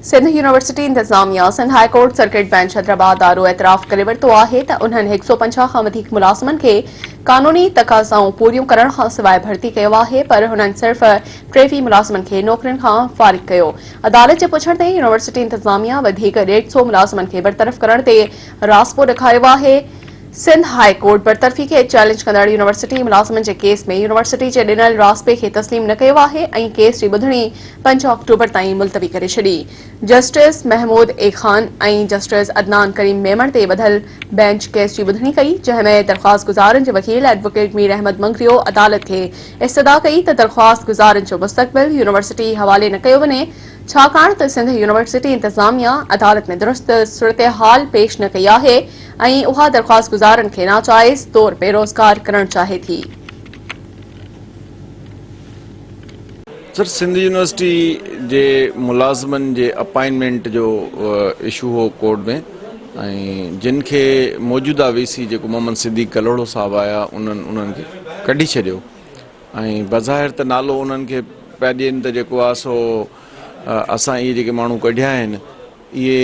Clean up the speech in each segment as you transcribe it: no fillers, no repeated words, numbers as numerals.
Sindh university انتظاميا Sindh high court circuit bench Hyderabad آڏو اعتراف ڪري ورتو آهي ته انهن 150 کان وڌيڪ ملازمن کي قانوني تقاضائون پوريون ڪرڻ کانسواء ڀرتي ڪيو آهي پر هنن صرف 23 ملازمن کي نوڪرين کان فارغ ڪيو. عدالت جي پڇڻ تي يونيورسٽي انتظاميا وڌيڪ ڏيڍ سئو ملازمن کي برطرف ڪرڻ تي راضپو ڏيکاريو آهي. سنڌ هاء ڪورٽ برطرفي کي چئلينج ڪندڙ يونيورسٽي ملازمن جي ڪيس ۾ يونيورسٽي جي ڏنل راضپي کي تسليم نه ڪيو آهي ۽ ڪيس جي ٻڌڻي 5 آڪٽوبر تائين ملتوي ڪري ڇڏي. Justice Mahmood A Khan ۽ justice Adnan Karim Memon تي ٻڌل بئنچ ڪيس جي ٻڌڻي ڪئي، جنهن ۾ درخواستگذارن جي وڪيل ايڊووڪيٽ مير احمد مڱريو عدالت کي استدعا ڪئي ته درخواستگذارن جو مستقبل يونيورسٽي حوالي نه ڪيو وڃي، ڇاڪاڻ ته سنڌ يونيورسٽي انتظاميا عدالت ۾ درست صورتحال پيش نه ڪئي آهي ۽ اها درخواستگذارن کي ناجائز طور بيروزگار ڪرڻ چاهي ٿي. سر سنڌ يونيورسٽي جي ملازمن جي اپائنٽمينٽ جو اشو هو ڪورٽ ۾ ۽ جن کي موجوده وي سي جيڪو محمد صديق ڪلهوڙو صاحب آيا انهن انهن کي ڪڍي ڇڏيو ۽ بظاهر ته نالو انهن کي پيا ڏين ته جيڪو آ سو اسان اهي جيڪي ماڻهو ڪڍيا آهن اهي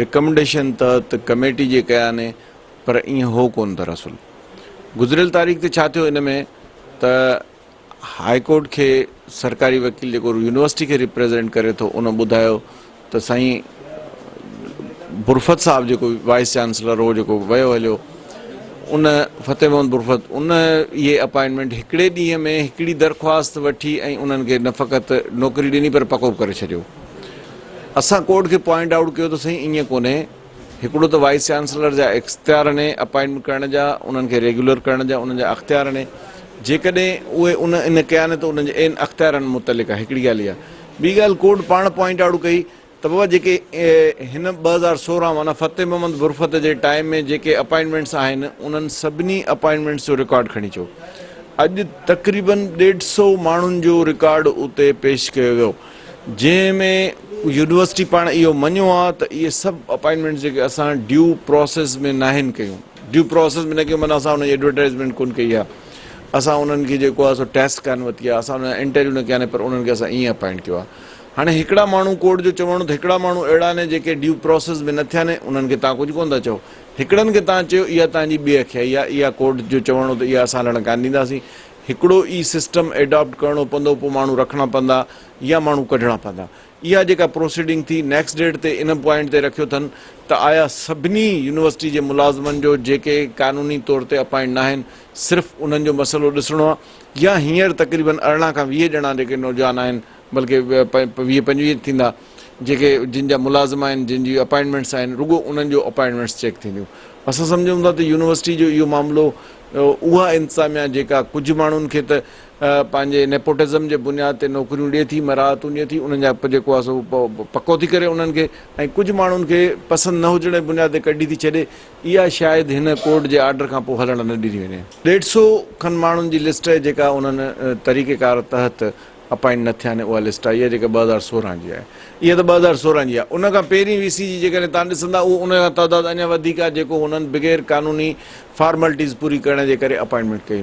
رڪمنڊيشن تحت ڪميٽي جي ڪيا آهن پر ائين هو ڪونه دراصل گذريل تاريخ تي ڇا ٿيو ان ۾ ته هاء ڪورٽ کي سرڪاري وڪيل جيڪو يونيورسٽي کي ريپريزينٽ ڪري ٿو ان ٻڌايو ته سائين برفت صاحب جيڪو وائيس چانسلر هو جيڪو ويو هليو ان فتح محمد برفت ان اهي اپائنٽمينٽ هڪڙي ڏينهن ۾ هڪڙي درخواست وٺي ۽ انهن کي نه فقط نوڪري ڏني پر پڪو به ڪري ڇڏيو اسان ڪورٽ کي پوائنٽ آئوٽ ڪيو ته سائين ائين ڪونهي هڪڙو ته وائيس چانسلر جا اختيار آهن اپائنٽمينٽ ڪرڻ جا، انهن کي ريگيولر ڪرڻ جا انهن جا اختيار آهن، جيڪڏهن اهي ان ان ڪيا آهن ته انهن جي عين اختيارن متعلق آهي هڪڙي ڳالهه اها. ٻي ڳالهه ڪورٽ پاڻ پوائنٽ آئوٽ ڪئي ته بابا جيڪي هن 2016 معنيٰ فتح محمد برفت جي ٽائيم ۾ جيڪي اپائنٽمينٽس آهن انهن سڀني اپائنٽمينٽس جو رڪارڊ کڻي اچو. اڄ تقريبن ڏيڍ سئو ماڻهن جو رڪارڊ اتي پيش ڪيو ويو. جنهن ۾ يونيورسٽي پاڻ اهو مڃيو آهي ته اهي سڀ اپائنٽمينٽس جيڪي اسان ڊيو پراسيس ۾ ناهن ڪيون ڊيو پراسيس ۾ نه ڪيون معنيٰ اسان انهن جي ايڊورٽائزمينٽ ڪونه ڪئي آهي اسان انهن کي جيڪو آهي سو ٽيسٽ ڪانه ورتي آهي اسان انهن جا انٽرويو نه ڪيا آهن پر انهن کي اسان ائين اپائنٽ ڪيو آهي هاڻي هڪڙا ماڻهو ڪورٽ جو چوڻ ته هڪڙا ماڻهو اهڙا آهن جيڪي ڊيو پراسيس ۾ نه ٿيا آهن انهن کي تان ڪجهه ڪونه ٿا چئو هڪڙن کي تان چيو اها تان جي ٻي اکيائي آهي اها ڪورٽ جو چوڻ هو ته اها اسان هلڻ ڪانه ڏينداسين هڪڙو ئي سسٽم ايڊاپٽ ڪرڻو پوندو پوء ماڻهو رکڻا پوندا يا ماڻهو ڪڍڻا پوندا. اها جيڪا پروسيڊنگ ٿي نيڪسٽ ڊيٽ تي ان پوائنٽ تي رکيو اٿن ته آيا سڀني يونيورسٽي جي ملازمن جو جيڪي قانوني طور تي اپائنٽ ناهن صرف انهن جو مسئلو ڏسڻو آهي يا هينئر تقريبن 18 کان 20 ڄڻا جيڪي نوجوان آهن بلڪه 20 25 ٿيندا جيڪي جن جا ملازم آهن جن جي اپائنٽمينٽس آهن رڳو انهن جو اپائنٽمينٽس چيڪ ٿينديون. اسان سمجهون ٿا ته يونيورسٽي جو اهو معاملو اها انتظاميا جيڪا ڪجهه ماڻهن کي ته پنهنجي نيپوٽزم جي بنياد تي نوڪريون ڏئي ٿي مراعتون ڏئي ٿي انهن جا جيڪو آهي سو پڪو ٿي ڪري انهن کي ۽ ڪجهه ماڻهن کي پسند نه هجڻ جي بنياد تي ڪڍي ٿي ڇڏي اها شايد هن ڪورٽ جي آرڊر کان پوء هلڻ نه ڏني وڃي. ڏيڍ سو کن ماڻهن جي لسٽ جيڪا انهن طريقيڪار تحت اپائنٽ نه ٿيا آهن اها لسٽ آئي آهي جيڪا 2016 جي آهي اها ته 2016 جي آهي ان کان پهرين وي سي جي جيڪڏهن توهان ڏسندا اهو ان کان تعداد اڃا وڌيڪ آهي جيڪو هنن بغير قانوني فارملٽيز پوري ڪرڻ جي ڪري اپائنٽمينٽ ڪئي.